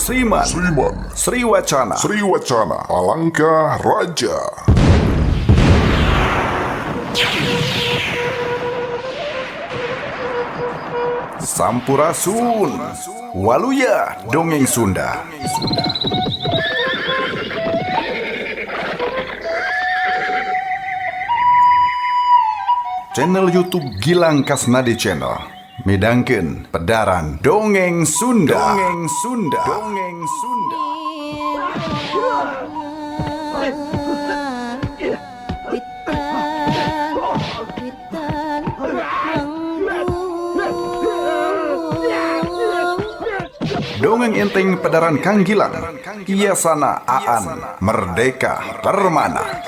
Sriman, Sriman, Sriwacana, Sriwacana, Palangka Raja. Sampurasun, Waluya Dongeng Sunda. Channel YouTube Gilang Kasnadi Channel midangkeun pedaran Dongeng Sunda. Dongeng Sunda. Dongeng Sunda. Dongeng enteng pedaran Kang Gilang, Iasana Aan Merdeka Permana.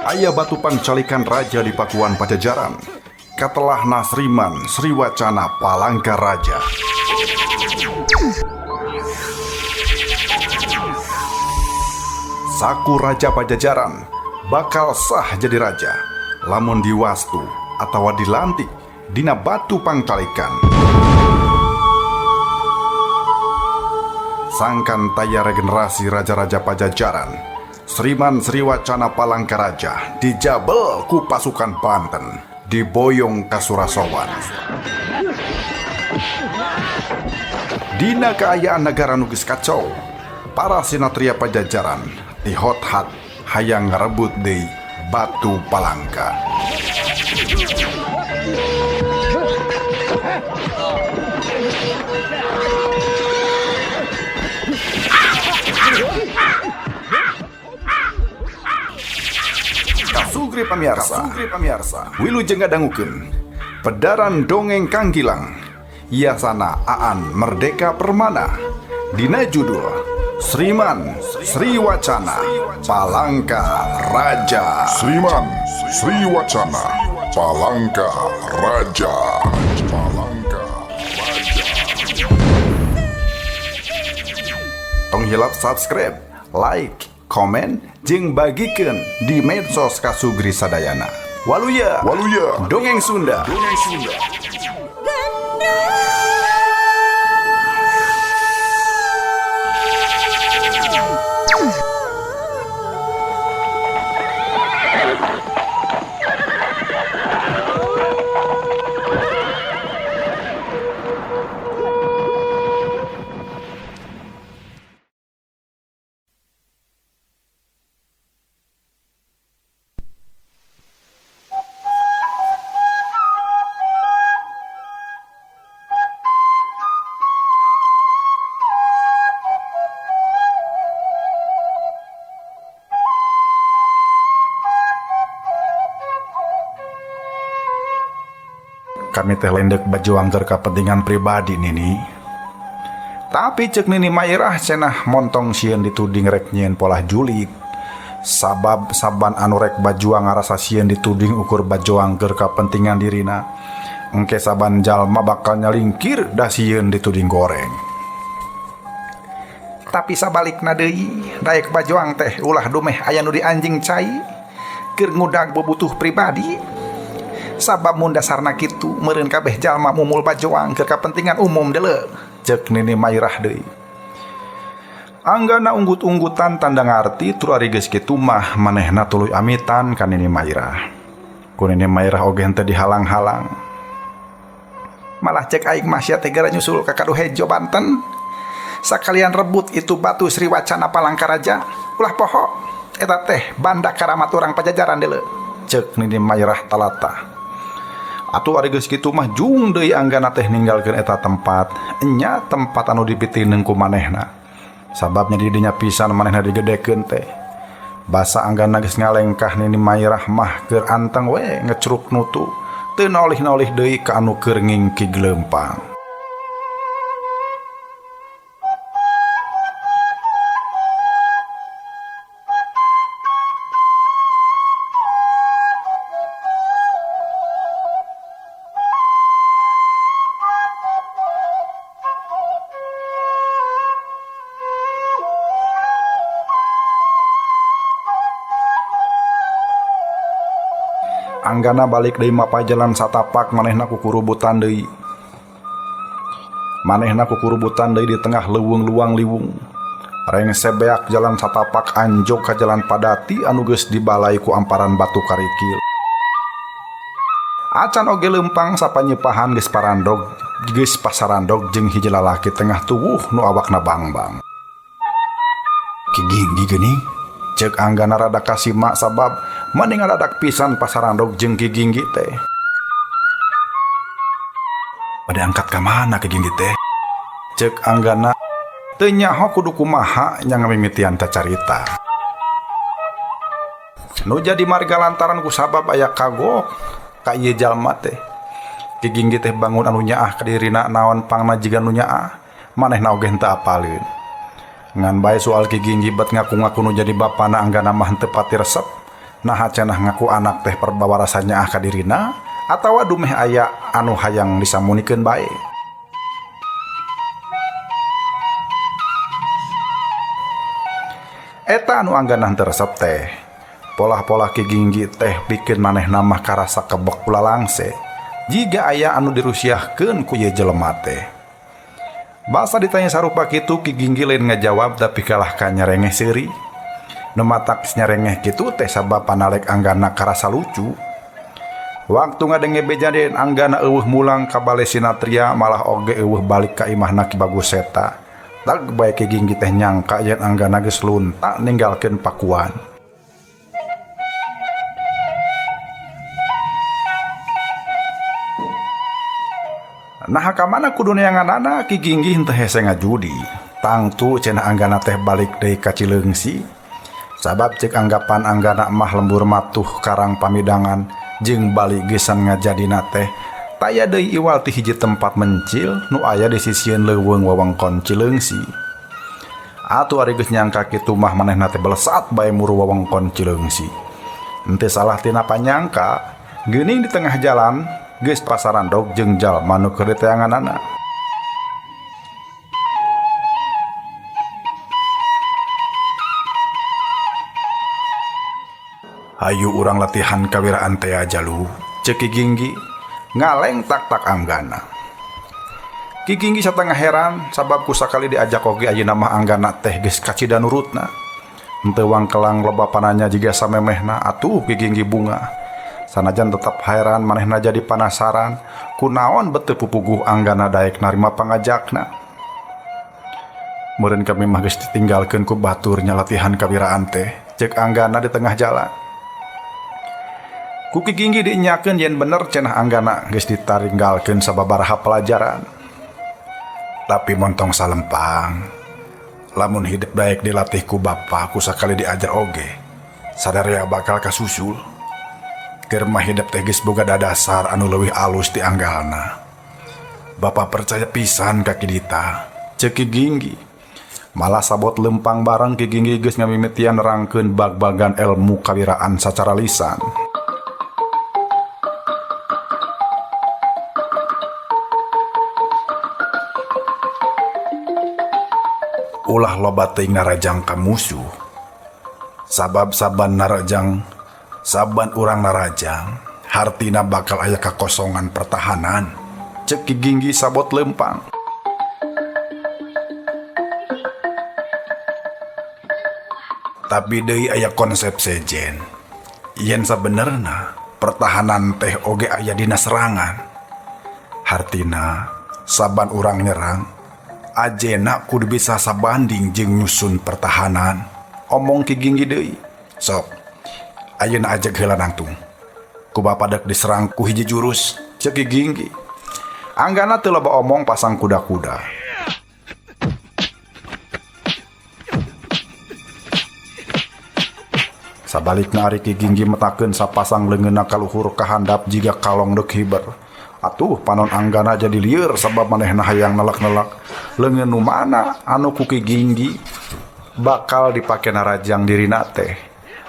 Aya batu pangcalikan raja di Pakuan Pajajaran. Katelah Nasriman Sriwacana Palangka Raja. Saku Raja Pajajaran bakal sah jadi raja lamun diwastu atawa dilantik dina batu pangcalikan. Sangkan taya regenerasi raja-raja Pajajaran, Sriman Sriwacana Palangkaraja dijabel ku pasukan Banten, diboyong ka Surasowan. Dina kaayaan negara nu geus kacau, para sinatria Pajajaran dihot-hat hayang ngarebut deui Batu Palangka. Kasugri pamirsa, wilujeng ngadangukeun pedaran dongeng Kang Gilang, Iasana Aan Merdeka Permana, dina judul Sriman Sriwacana Palangka Raja. Sriman, Sriwacana, Palangka Raja. Palangka Raja. Tong hilap subscribe, like, komen, jeung bagikeun di medsos Kasugri sadayana. Waluya, Waluya, Dongeng Sunda. Dongeng Sunda. Kami teh lendek bajuang keur kapentingan pribadi Nini. Tapi cek Nini Mairah cenah montong sieun dituding rek nyieun polah julik. Sabab saban anu rek bajuang ngarasa sieun dituding ukur bajuang keur kapentingan dirina. Engke saban jalma bakal nyalingkir dah sieun dituding goreng. Tapi sabalikna deui daek bajuang teh ulah dumeh aya nu di anjing cai keur ngudag bubutuh pribadi. Sabab mun dasarna kitu meureun kabeh jalma mumul bajoang keur kapentingan umum deuleu, ceuk Nini Mairah deui. Anggana unggut-unggutan tanda ngarti tur ari geus kitu mah manehna tuluy amitan ka Nini Mairah. Ku Nini Mairah oge henteu dihalang-halang. Malah cek aing mah sia teh gara nyusul ka Kadu Hejo Banten. Sakalian rebut itu batu Sriwacana Palangkaraja, ulah poho eta teh banda karamat urang Pajajaran deuleu, ceuk Nini Mairah talata. Atuh ari geus kitu mah jung deui anggana teh ninggalkeun eta tempat, enya tempat anu dipitineung ku manehna. Sababnya di dinya pisan manehna digedekeun teh. Basa anggana geus ngalengkah Nini Mairah mah keur anteng we ngecruk nutu, teu nolih-nolih deui ka anu keur ngingki gelempang. Anggana balik deui mapay jalan satapak manehna kukurubutan deui. Manehna kukurubutan deui di tengah leuweung luang liwung. Rengse beak jalan satapak anjog ka jalan padati anu geus dibalai ku amparan batu karikil. Acan oge leumpang sapanyepahan geus parandog geus pasarandog jeung hiji lalaki tengah tuwuh nu awakna bangbang. Ki Ginggi geuning ceuk Anggana rada kasima sabab mending ngadadak pisan pasarandog jeung Ki Ginggi teh. Pada angkat ka mana Ki Ginggi teh? Ceuk Anggana teu nyaho kudu kumaha nya ngamimitian carita. Nu jadi marga lantaran ku sabab aya kagok ka ieu jalma teh. Ki Ginggi teh bangun anu nyaah ka dirina naon pangna jiga nu nyaah, manehna oge henteu apaleun. Ngan bae soal Ki Ginggi bet ngaku-ngaku nu jadi bapana Anggana mah henteu pati resep. Naha cenah ngaku anak teh perbawa rasa nyaah ka dirina atawa dumeh aya anu hayang disamunikeun bae. Eta anu Anggana henteu resep teh. Polah-polah Ki Ginggi teh bikin manehna mah karasa kebek ulalangse. Jiga aya anu dirusiahkeun ku ieu jelema teh. Basa ditanya sarupa kitu Ki Ginggi lain ngajawab tapi kalah ka nyarengeh seuri. Nu matak nyarengeh kitu teh sabab panalek Anggana karasa lucu. Waktu ngadenge bejaden Anggana eueuh mulang ka bale Sinatria malah oge eueuh balik ka imahna Ki Bagus Seta. Tag bae Ki Ginggi teh nyangka yen Anggana geus lunta ninggalkeun pakuan. Nah ka mana kudu neanganana Ki Ginggi henteu hese ngajudi. Tangtu cenah Anggana teh balik deui ka Cileungsi. Sabab ceuk anggapan Anggana mah lembur matuh karang pamidangan jeung balik geusan ngajadina teh taya deui iwal ti hiji tempat mencil nu aya di sisieun leuweung wewengkon Cileungsi. Atuh ari geus nyangka kitu mah manehna teh belesat bae muru wewengkon Cileungsi. Henteu salah tina panyangka, geuning di tengah jalan geus pasarandog jeung jalma nu keur diteanganana. Hayu urang latihan kawiraan teh jalu, ceuk Ki Ginggi ngaleng tak-tak Anggana. Ki Ginggi satengah heran sabab ku sakali diajak oge ayeuna mah Anggana teh geus kacida nurutna. Henteu wangkelang loba pananya jiga samemehna atuh Ki Ginggi bunga. Sanajan tetap heran manehna jadi panasaran kunaon beteu pupuguh Anggana daek narima pangajakna. Meureun kami mah geus ditinggalkeun ku baturnya latihan kawiraan teh, ceuk Anggana di tengah jalan. Ku Ki Ginggi dinyakeun yen bener cenah Anggana geus ditaringgalkeun sababaraha pelajaran. Tapi montong salempang, lamun hidup daek dilatih ku bapa ku sakali diajar oge, sadarea bakal kasusul. Keur mah hidup teh geus boga dadasar anu leuwih alus ti anggalna. Bapa percaya pisan ka Ki Dita, ceuk Ki Ginggi. Malah sabot lempang bareng Ki Ginggi geus ngamimitian nerangkeun bag-bagan ilmu kawiraan sacara lisan. Ulah loba teuing narajang ka musuh. Sabab saban narajang, saban urang narajang, hartina bakal aya kakosongan pertahanan. Ceuk Ki Ginggi sabot lempang. Tapi deui aya konsep sejen. Yen sabenerna pertahanan teh oge aya dina serangan. Hartina saban urang nyerang, ajena kudu bisa sabanding jeung nyusun pertahanan. Omong Ki Ginggi deui. Sok, ayeuna ajeg heula nangtung. Ku bapa dek diserang ku hiji jurus, ceuk Ki Ginggi. Anggana teu loba omong pasang kuda-kuda. Sabalikna ari Ki Ginggi metakeun sapasang leungeunna kaluhur ka handap jiga kalong deuk hiber. Atuh panon Anggana jadi lieur sabab manehna hayang nelak-nelak leungeun nu mana anu ku Ki Ginggi bakal dipake narajang dirina teh.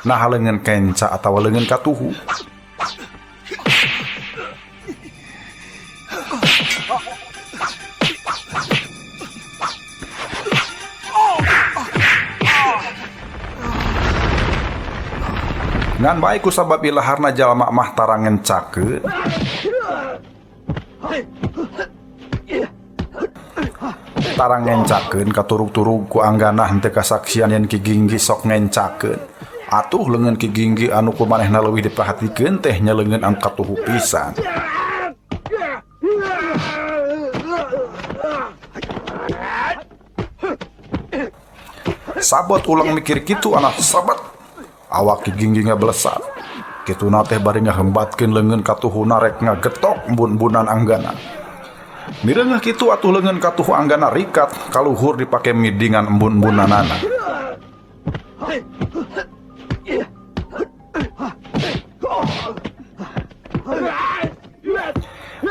Nah leungeun kenca atawa leungeun katuhu. Ngan bae kusabab ilaharna jalma mah tara ngencakeun. Tara ngencakeun katurug-turug ku Anggana henteu kasaksian yen Ki Ginggi sok ngencakeun. Atuh leungeun Ki Ginggi anu ku manehna leuwih diperhatikeun teh nya leungeun anu katuhu pisan. Sabot ulang mikir kitu anak sabat. Awak Ki Ginggi ngabelesat. Kituna teh bari ngahembatkeun leungeun katuhuna rek ngagetok embun-embunan Anggana. Mireungeuh kitu atuh leungeun katuhu Anggana rikat kaluhur dipake midingan embun-embunanana.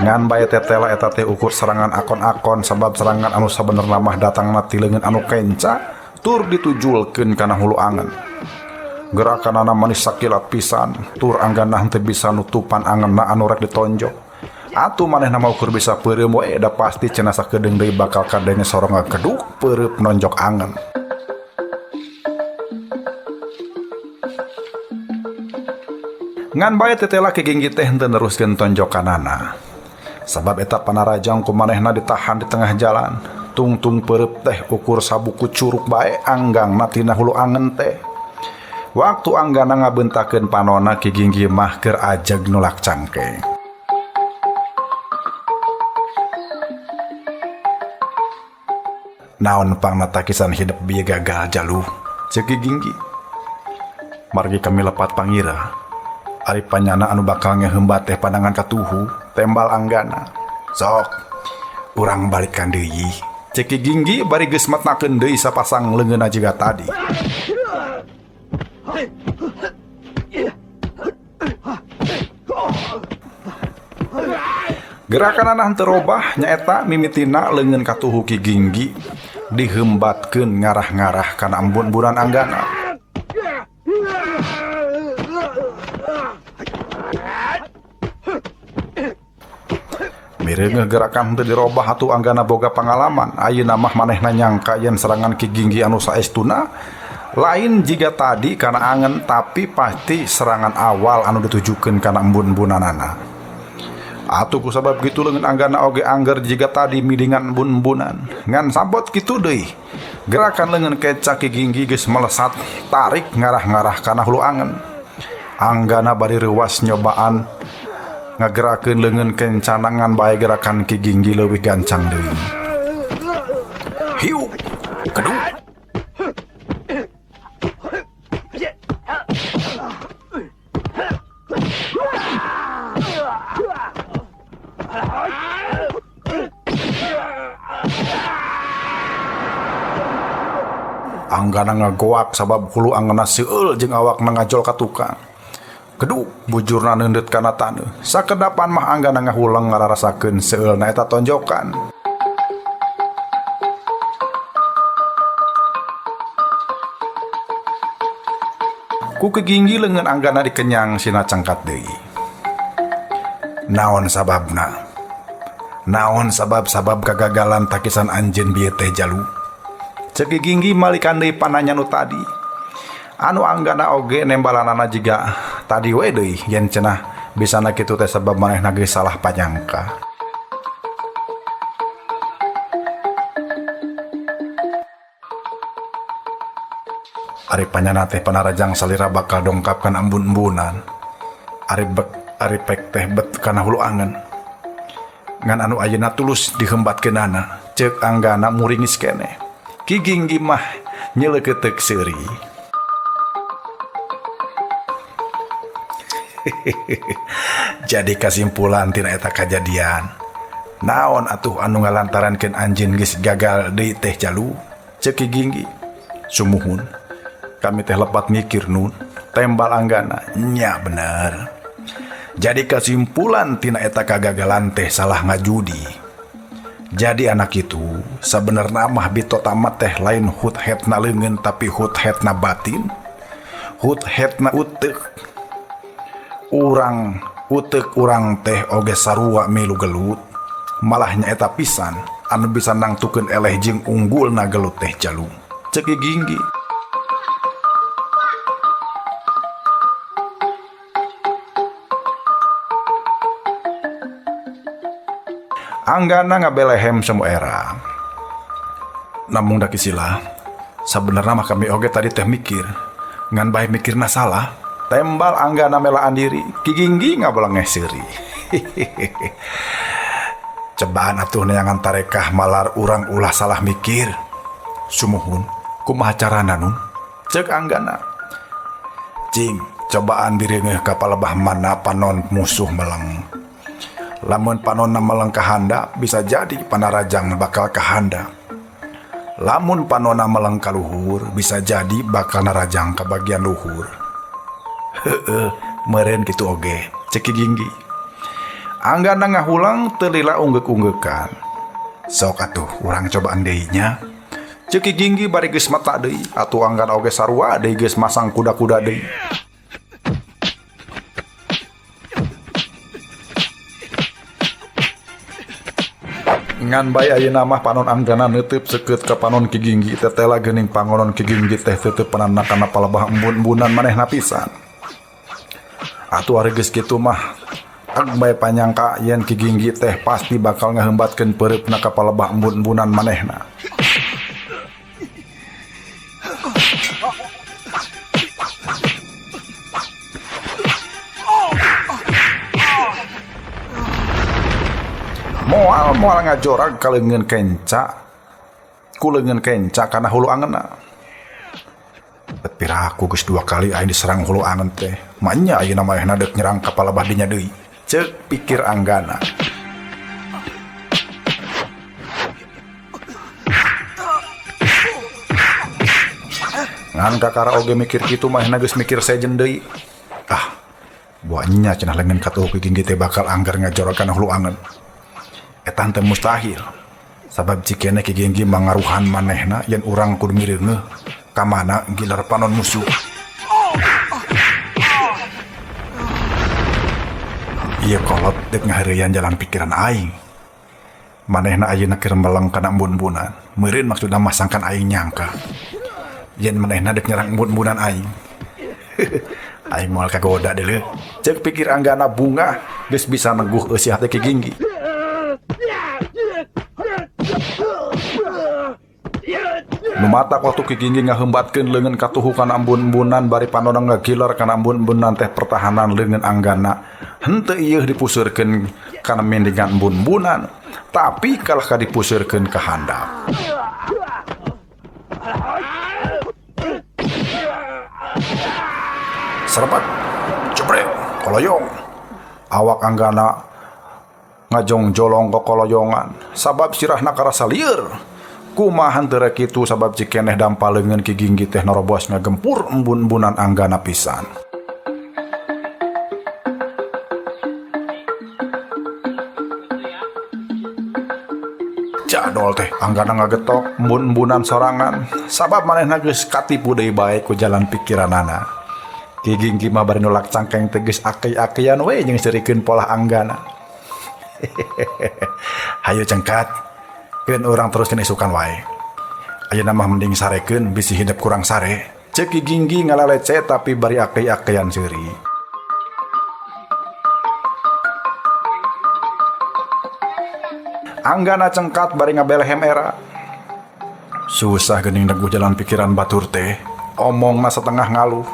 Ngan bae tetela eta teh ukur serangan akon-akon sabab serangan anu sabenerna mah datangna ti leungeun anu kenca tur ditujulkeun kana hulu angen. Gerakanana manis sakilat pisan tur Anggana henteu bisa nutupan angenna anu rek ditonjok. Atuh manehna mah ukur bisa peureum we da pasti cenah sakedeung deui bakal kadenge sorong ngageduk peureub nonjok angen. Ngan bae tetela Ki Ginggi teh henteu neruskeun tonjokanana. Sabab eta panarajang ku manehna ditahan di tengah jalan. Tungtung peureub teh ukur sabuku curug bae anggangna tina hulu angen teh. Waktu Anggana ngabentakeun panona Ki Ginggi mah keur ajeg nulak cangkeng. Naon pangna takisan hidep bieu gagal jaluh ceuk Ki Ginggi. Margi kami lepat pangira. Ari panyana anu bakal ngehembat teh pandangan katuhu tembal Anggana. Sok urang balikan deui. Ceuk Ki Ginggi bari geus metnakeun deui sapasang leungeunna jiga tadi. Gerakanana henteu robah nyaeta mimitina leungeun katuhu Ki Ginggi dihembatkeun ngarah-ngarah kana embun-embunan Anggana. Mireungeuh gerakan henteu dirobah atuh Anggana boga pangalaman. Ayeuna mah manehna nyangka yen serangan Ki Ginggi anu saestuna lain jiga tadi kana angen tapi pasti serangan awal anu ditujukeun kana embun-embunanana. Atuh kusabab kitu leungeun Anggana oge angger jiga tadi midingan embun-embunan. Ngan sabot kitu deui. Gerakan leungeun keca Ki Ginggi geus melesat tarik ngarah-ngarah kana hulu angen. Anggana bari reuwas nyobaan ngagerakeun leungeun kencana ngan bae gerakan Ki Ginggi leuwih gancang deui. Hiu keduk. Anggana ngagoak sabab hulu angeuna seueul jeung awakna ngajol ka tukang. Keduk bujurna neundeut kana taneuh. Sakedapan mah Anggana ngahuleng ngararasakeun seueulna eta tonjokan. Ku Ki Ginggi leungeun Anggana dikenyang sina cangkat deui. Naon sababna? Naon sabab-sabab kagagalan takisan anjeun bieu teh jalu? Ceuk Ki Ginggi malikan deui pananya nu tadi. Anu Anggana oge nembalanana jiga tadi we deui yen cenah bisana kitu teh sabab manehna geus salah panyangka. Ari panyana teh panarajang salira bakal dongkapkan embun-embunan. Ari bek ari pek teh bet kana hulu angen. Ngan anu ayeuna tulus dihembatkeunana ceuk Anggana muringis keneh. Ki Ginggi mah nyeleukeuteup seuri. Jadi kasimpulan tina eta kajadian. Naon atuh anu ngalantarankeun anjeun geus gagal deui teh jalu? Ceuk Ki Ginggi. Sumuhun. Kami teh lepat mikir nun. Tembal Anggana. Nya bener. Jadi kesimpulan tina eta kagagalan teh salah ngajudi. Jadi anak itu sebenarnya mah bito tamat teh lain hut hetna leungeun tapi hut hetna batin, hut hetna uteuk. Urang uteuk urang teh oge sarua milu gelut. Malah nyaeta pisan anu bisa nangtukeun eleh jeung unggulna gelut teh jalu. Ceuk Ki Ginggi. Anggana ngabelehem semu era. Namun da Ki Sila, sabenerna mah kami oge tadi teh mikir, ngan bae mikirna salah. Tembal Anggana melaan diri, Ki Ginggi ngabelengeh seuri. Cobaan atuh neangan tarekah malar urang ulah salah mikir. Sumuhun, kumaha carana nun? Cek Anggana. Cing, cobaan direungeuh ka palebah mana panon musuh meleng. Lamun panonna meleng ka handap, bisa jadi panarajang bakal ka handap. Lamun panonna meleng ka luhur, bisa jadi bakal narajang ka bagian luhur. Heeh, meureun kitu oge, cek Ki Ginggi. Anggana ngahulang teu lila unggeuk-unggeukan. Sok atuh urang cobaan deui nya. Cek Ki Ginggi bari geus mata deui, atuh Anggana oge sarua deui geus masang kuda-kuda deui. Ngan bae ayeuna mah panon Anggana neuteub seukeut ka panon Ki Ginggi tetela geuning pangonon Ki Ginggi teh teuteub pananna kana palebah embun-embunan manehna pisan. Atuh ari geus kitu mah ag bae panyangka yen Ki Ginggi teh pasti bakal ngaheumbatkeun peureupna ka palebah embun-embunan manehna. Moal moal ngajorag ka leungeun kenca, ku leungeun kenca kana hulu angeunna. Bet piraku geus 2 kali aing diserang hulu angeun teh. Manya ayeuna manehna deuk nyerang ka palebah dinya deui. Ceuk pikir Anggana. Ngan kakara oge mikir kitu manehna geus mikir sejen deui. Ah, buahnya cenah leungeun katuhu Ki Ginggi teh bakal anggar ngajorag kana hulu angeun. Eta teh mustahil. Sabab cikene Ki Ginggi mangaruhan manehna yen urang kudu mireungeuh ka mana gilar panon musuh. Ieu kolot deuk ngaheureuyan jalan pikiran aing. Manehna ayeuna keur meleng kana embun-embunan. Meureun maksudna masangkan aing nyangka yen manehna deuk nyerang embun-embunan aing. Aing moal kagoda deuleu. Ceuk pikir Anggana bungah geus bisa neguh eusi hate Ki Ginggi. Numatak waktu Ki Ginggi ngaheumbatkeun leungeun katuhu kana embun-embunan bari panonna ngagilar kana embun-embunan teh pertahanan leungeun Anggana. Henteu ieuh dipuseurkeun kana mindingan embun-embunan, tapi kalah ka dipuseurkeun ka handap. Serbat, jebret, koloyong. Awak Anggana ngajongjolong kokoloyongan sabab sirahna karasa lieur. Kumaha henteu rek kitu sabab cikeneh dampa leungeun Ki Ginggi teh norobos ngagempur embun-embunan Anggana pisan. Jadol teh Anggana ngagetok embun-embunan sorangan sabab manehna geus katipu deui bae ku jalan pikiranana. Ki Ginggi mah bari nolak cangkeng teh geus akei-akeian we jeung seurikeun polah Anggana. Hayu cengkat, keun urang teruskeun isukan wae. Ayeuna mah mending sarekeun bisi hidep kurang sare. Ceuk Ki Ginggi ngalalece tapi bari akei-akeian seuri. Anggana cengkat bari ngabelehem era. Susah geuning neguh jalan pikiran batur teh, omongna setengah ngaluh.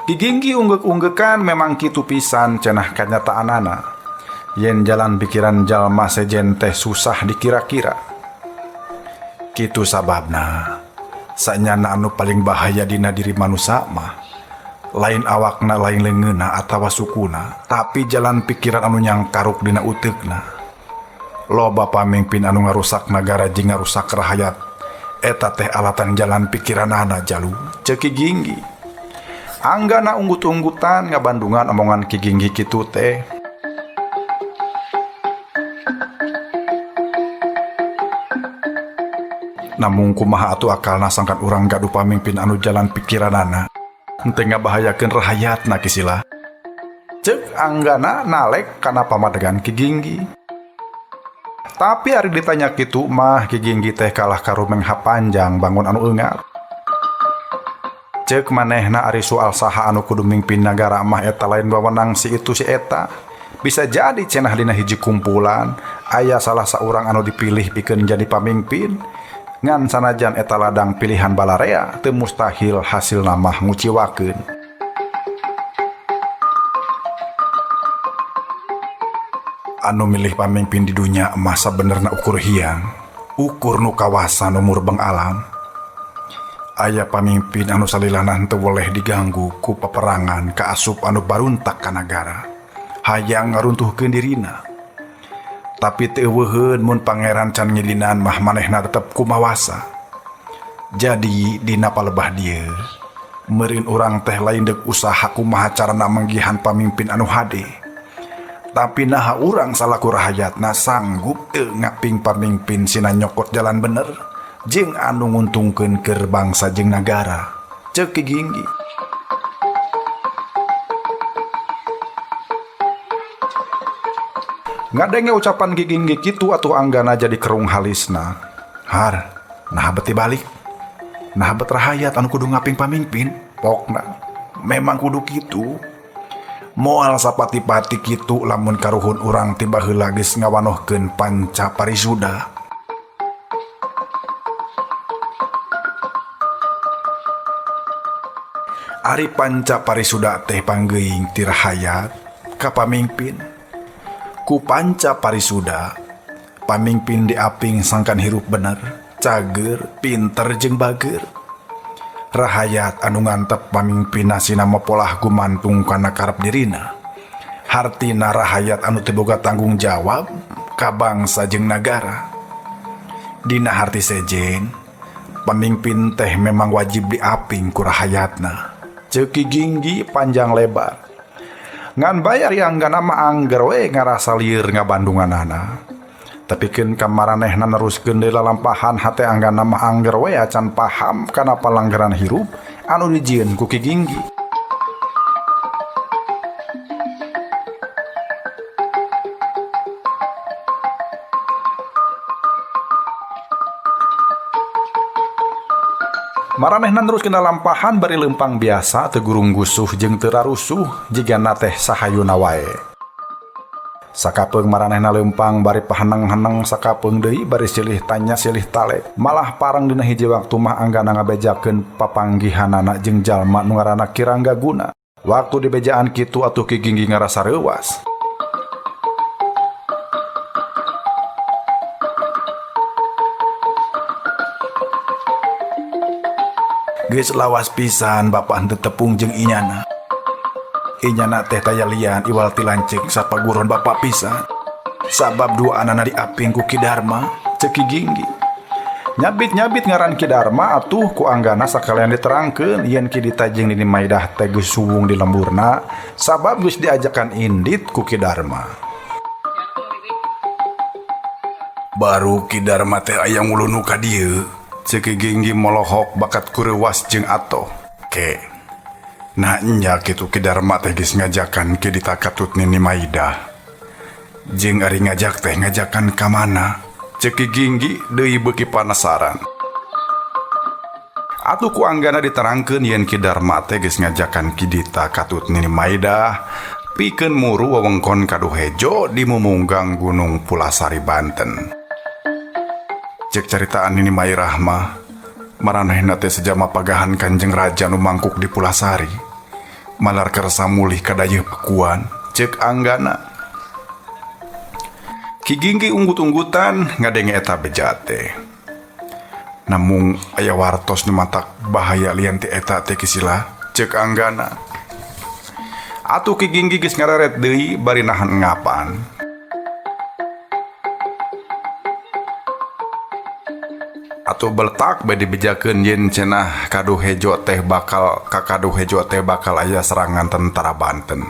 Ki Ginggi unggek-unggekan memang kitu pisan cenah kanyataanana. Yen jalan pikiran jalma sejen teh susah dikira-kira. Kitu sababna sanyana anu paling bahaya dina diri manusia mah lain awakna, lain leungeunna atawa sukuna, tapi jalan pikiran anu nyangkaruk dina uteukna. Loba pamimpin anu ngarusak nagara jeung ngarusak rahayat eta teh alatan jalan pikiranana jalu. Ceuk Ki Ginggi. Anggana unggut-unggutan ngabandungan omongan Ki Ginggi kitu teh. Namun kumaha atuh akalna sangkan urang gaduh pamimpin anu jalan pikiranana henteu ngabahayakeun rahayatna Ki Sila. Ceuk Anggana nalek kana pamadegan Ki Ginggi. Tapi ari ditanya kitu mah Ki Ginggi teh kalah karumengha panjang bangun anu eungar. Ceuk manehna ari soal saha anu kudu mingpin nagara mah eta lain wewenang si itu si eta. Bisa jadi cenah dina hiji kumpulan aya salah saurang anu dipilih pikeun jadi pamimpin. Ngan sanajan eta ladang pilihan balarea teu mustahil hasilna mah nguciwakeun. Anu milih pamimpin di dunya mah sabenerna ukur hiang, ukur nu kawasa nu murbeng alam. Aya pamimpin anu salilana henteu weleh diganggu ku paperangan kaasup anu baruntak ka nagara, hayang ngaruntuhkeun dirina. Tapi teu euweuheun mun pangeran can ngidinan mah manehna tetep kumawasa. Jadi dina palebah dieu, meureun urang teh lain deuk usaha kumaha carana manggihan pamimpin anu hade. Tapi naha urang salaku rahayatna sanggup teu ngaping pamimpin sina nyokot jalan bener jeung anu nguntungkeun keur bangsa jeung nagara. Ceuk Ki Ginggi. Ngadenge ucapan Ki Ginggi kitu atuh Anggana jadi kerung halisna. Har, naha beti balik. Naha bet rahayat anu kudu ngaping pamimpin. Pokna memang kudu kitu. Moal sapati-pati kitu lamun karuhun urang ti baheula geus ngawanohkeun panca parisuda. Ari panca parisuda teh panggeuing ti rahayat ka pamingpin. Ku panca parisuda, pamingpin diaping sangkan hirup bener, cager, pinter jeung bager. Rahayat anu ngantep pamingpinna sina polah gumantung kana karep dirina. Hartina rahayat anu teu boga tanggung jawab ka bangsa jeung nagara. Dina harti sejen, pamingpin teh memang wajib diaping ku rahayatna. Ceuk Ki Ginggi panjang lebar. Ngan bayar yang Anggana mah angger we ngarasa lieur ngabandunganana. Tapi keun kamaranehna neruskeun deui lalampahan hate Anggana mah angger we acan paham kana palanggaran hirup anu dijieun ku Ki Ginggi. Maranehna neruskeun lalampahan bari leumpang biasa teu gurung gusuh jeung teu rarusuh jigana teh sahayuna wae. Sakapeung maranehna leumpang bari paheneng-heneng sakapeung deui bari silih tanya silih tale. Malah pareng dina hiji waktu mah Anggana ngabejakeun papanggihanana jeung jalma nu ngaranna Ki Ranggaguna. Waktu dibejaan kitu atuh Ki Ginggi ngarasa reuwas. Geus lawas pisan bapa henteu tepung jeung inyana. Inyana teh taya lian iwal ti lanceuk sapaguron bapa pisan. Sabab dua anana diaping ku Ki Darma, ceuk Ki Ginggi. Nyabit-nyabit ngaran Ki Darma atuh ku Anggana sakalian diterangkeun yen Ki Dita jeung Nini Maidah teh geus suwung di lemburna sabab geus diajakan indit ku Ki Darma. Baru Ki Darma teh aya ngulunu ka dieu. Ceuk Ki Ginggi molohok bakat kureuwas jeung atoh. Ke. Nah nya kitu Ki Darma teh geus ngajakan Ki Dita katut Nini Maidah. Jeung ari ngajak teh ngajakan ka mana? Ceuk Ki Ginggi deui beuki panasaran. Atuh ku Anggana diterangkeun yen Ki Darma teh geus ngajakan Ki Dita katut Nini Maidah pikeun muru wewengkon Kaduhejo di mumunggang Gunung Pulasari Banten. Cek caritaan Nini Mairah mah, maranehna teh sejama pagahan Kanjeng Raja nu mangkuk di Pulasari. Malar kersa mulih ka dayeuh Pakuan, cek Anggana. Ki Ginggi unggut-unggutan ngadenge eta beja teh. Namung aya wartos nu matak bahaya lian ti eta teh kisila, cek Anggana. Atuh Ki Ginggi geus ngareret deui bari nahan ngapan. Atau beletak bae dibejakeun yen cenah Kaduhejo teh bakal ka Kaduhejo teh bakal aya serangan tentara Banten.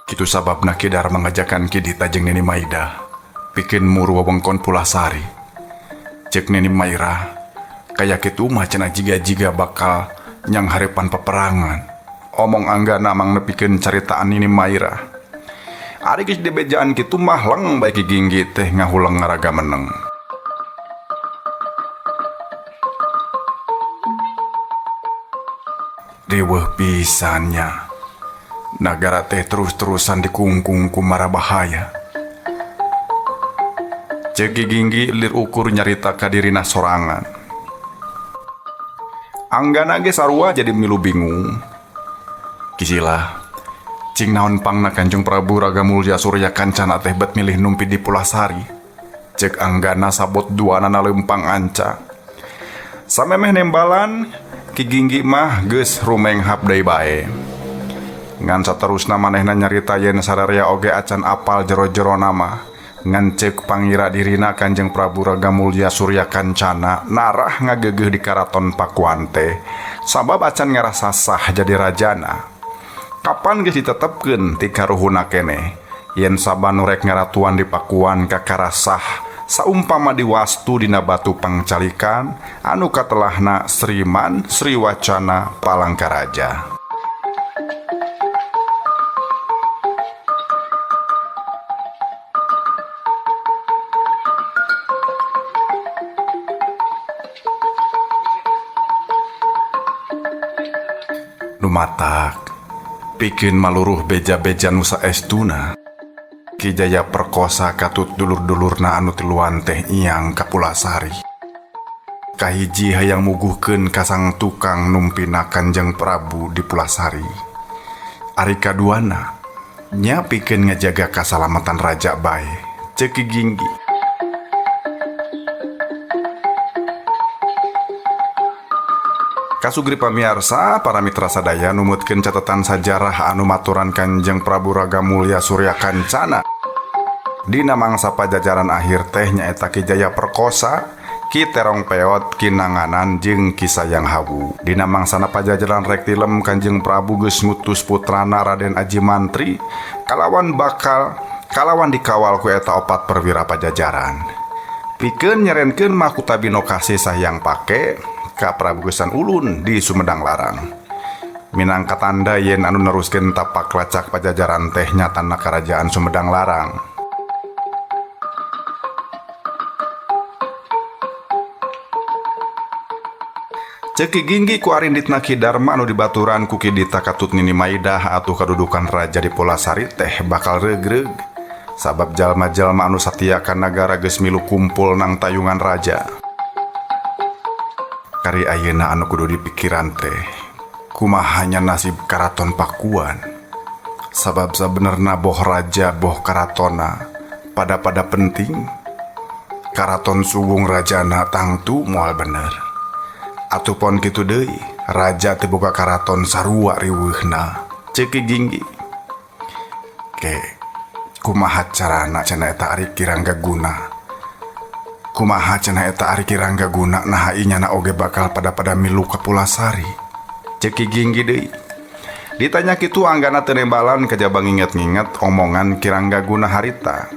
Kitu sababna Ki Darma ngajakan Ki Dita jeung Nini Maidah pikeun muru wewengkon Pulasari. Ceuk Nini Mairah kaya kitu mah cenah jiga-jiga bakal nyang harepan peperangan. Omong Anggana mang nepikeun caritaan Nini Mairah. Ari geus dibejaan kitu mah leng bae Ki Ginggi teh ngahuleng ngaraga meneng. Riweuh pisannya. Nagara teh terus-terusan dikungkung ku mara bahaya. Ceuk Ki Ginggi lir ukur nyarita ka dirina sorangan. Anggana ge sarua jadi milu bingung. Kisila, cing naon pangna Kanjeng Prabu Raga Mulya Surya Kancana teh bet milih numpi di Pulasari. Ceuk Anggana sabot duanana leumpang anca. Samemeh nembalan, Ki Ginggi mah geus rumenghap deui bae. Ngan saterusna manehna nyarita yen sararea oge acan apal jero-jero nama. Ngan ceuk pangira dirina Kanjeng Prabu Raga Mulya Surya Kancana narah ngageugeuh di Karaton Pakuan teh sabab acan ngarasa sah jadi rajana. Kapan geus ditetepkeun ti karuhuna keneh yen saban nu rek ngaratuan di Pakuan kakara sah saumpama diwastu dina batu pangcalikan anu katelahna Sriman Sriwacana Palangkaraja. Lumatak pikeun maluruh beja-beja nu saestuna. Ki Jaya Perkosa katut dulur-dulurna anu tiluan teh iyang ka Pulasari. Kahiji hayang muguhkeun ka sang tukang numpina Kanjeng Prabu di Pulasari. Ari kaduana nya pikeun ngajaga kasalamatan raja bae. Ceuk Ki Ginggi. Kasugri pamiarsa, para mitra sadaya numutkeun catatan sajarah anu maturan Kanjeng Prabu Raga Mulya Surya Kancana. Dina mangsa pajajaran akhir teh nyaeta Ki Jaya Perkosa, Ki Terong Peot, Ki Nanganan jeung Ki Sayang Hawu. Dina mangsana pajajaran rek tilem Kanjeng Prabu geus ngutus putrana Raden Aji Mantri kalawan dikawal ku eta opat perwira pajajaran. Pikeun nyerenkeun Mahkota Binokasih Sahyang Pake ka Prabu Geusan Ulun di Sumedang Larang. Minangka tanda yen anu neruskeun tapak lacak pajajaran teh nyatana Karajaan Sumedang Larang. Ceuk Ki Ginggi ku arinditna Ki Darma anu dibaturan ku Ki Dita katut Nini Maidah atuh kadudukan raja di Pulasari teh bakal regreg. Sabab jalma-jalma anu satia ka nagara geus milu kumpul nang tayungan raja. Kari ayeuna anu kudu dipikiran teh kumahanya nasib Karaton Pakuan. Sabab sabenerna boh raja boh karatona pada-pada penting. Karaton suwung rajana tangtu moal bener. Atuh pon kitu deui, raja teu boga karaton sarua riweuhna. Ceuk Ki Ginggi. Ke kumaha carana cenah eta ari Ki Ranggaguna? Kumaha cenah eta ari Ki Ranggaguna naha inyana oge bakal pada-pada milu ka Pulasari? Ceuk Ki Ginggi deui. Ditanya kitu Anggana teu nembalan kajaba nginget-nginget omongan Ki Ranggaguna harita.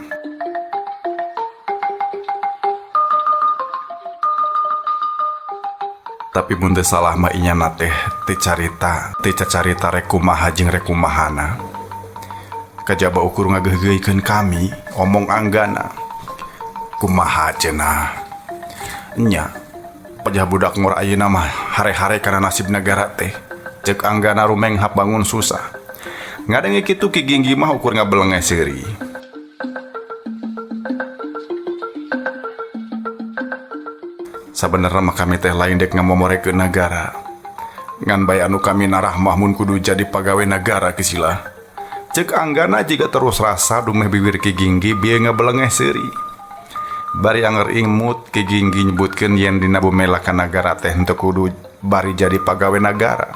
Tapi mun teu salah mah inyana teh teu carita, teu cacarita rek kumaha jeung rek kumahana. Kajaba ukur ngageugeuikeun kami omong Anggana. Kumaha cenah? Nya, pejah budak ngor ayeuna mah hare-hare kana nasib nagara teh. Ceuk Anggana rumenghap bangun susah. Ngadenge kitu Ki Ginggi mah ukur ngabelenge seuri. Sabenerna mah kami teh lain dek ngamomorekeun nagara. Ngan bae anu kami narah mah mun kudu jadi pagawe nagara kisila. Ceuk Anggana jiga terus rasa dumeh bibir Ki Ginggi bieu ngabelengeh seuri. Bari anger imut Ki Ginggi nyebutkeun yen dina bumelakan nagara teh henteu kudu bari jadi pagawe nagara.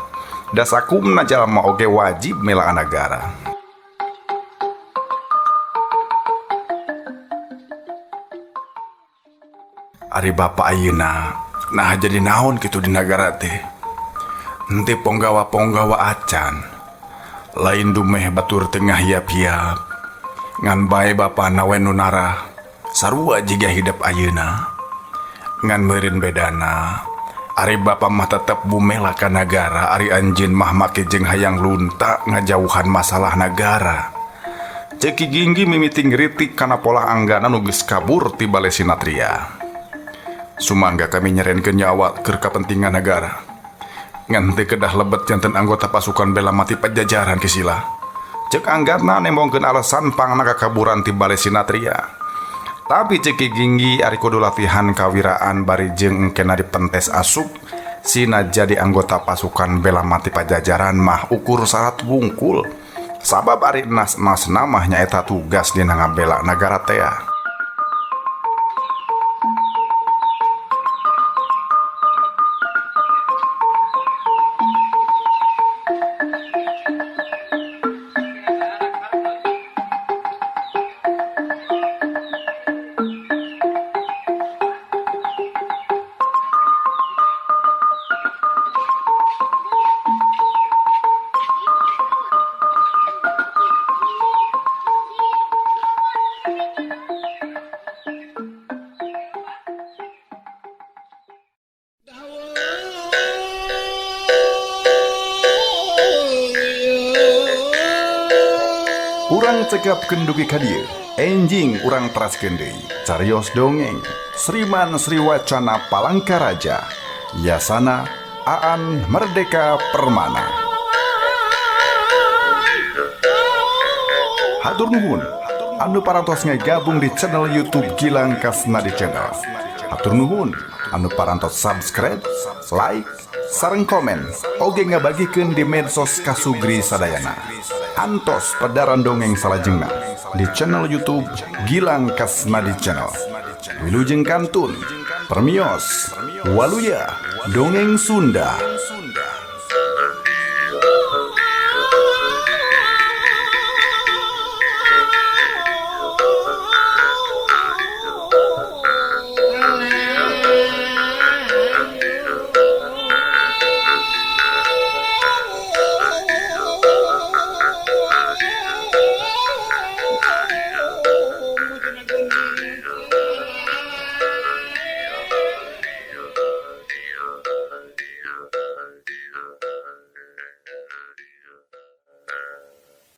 Dasakumna jalma oge wajib melaan nagara. Ari bapa ayeuna nah jadi naon kitu di nagara teh. Henteu ponggawa-ponggawa acan. Lain dumeh batur tengah hiap-hiap. Ngan bae bapana we nu narah. Sarua jiga hidep ayeuna. Ngan meureun bedana. Ari bapa mah tetep bumela ka nagara, ari anjeun mah make jeung hayang lunta ngajauhan masalah nagara. Ceuk Ki Ginggi mimiti ngritik kana polah Anggana nu geus kabur ti Bale Sinatria. Sumangga kami nyerenkeun nyawa keur kapentingan nagara. Ngan teu kedah lebet janten anggota pasukan bela mati pajajaran kisila. Cek Anggatna nembongkeun alasan pangna kakaburan ti Bale Sinatria. Tapi cek Ki Ginggi ari kudu latihan kawiraan bari jeung engkena dipentes asup sina jadi anggota pasukan bela mati Pajajaran mah ukur syarat wungkul. Sabab ari enas-enas mah nyaeta tugas dina ngabela nagara tea. Urang cekapkeun dugi ka dieu, enjing urang teraskeun deui. Carios dongeng, Sriman Sriwacana Palangkaraja, Yasana Aan Merdeka Permana. Hatur nuhun anu parantos ngagabung di channel YouTube Gilang Kasnadi Channel. Hatur nuhun anu parantos subscribe, like, sareng komen, oge ngabagikeun di medsos kasugri sadayana. Antos pedaran dongeng salajengna di channel YouTube Gilang Kasnadi Channel. Wilujeng kantun, permios, waluya, dongeng Sunda.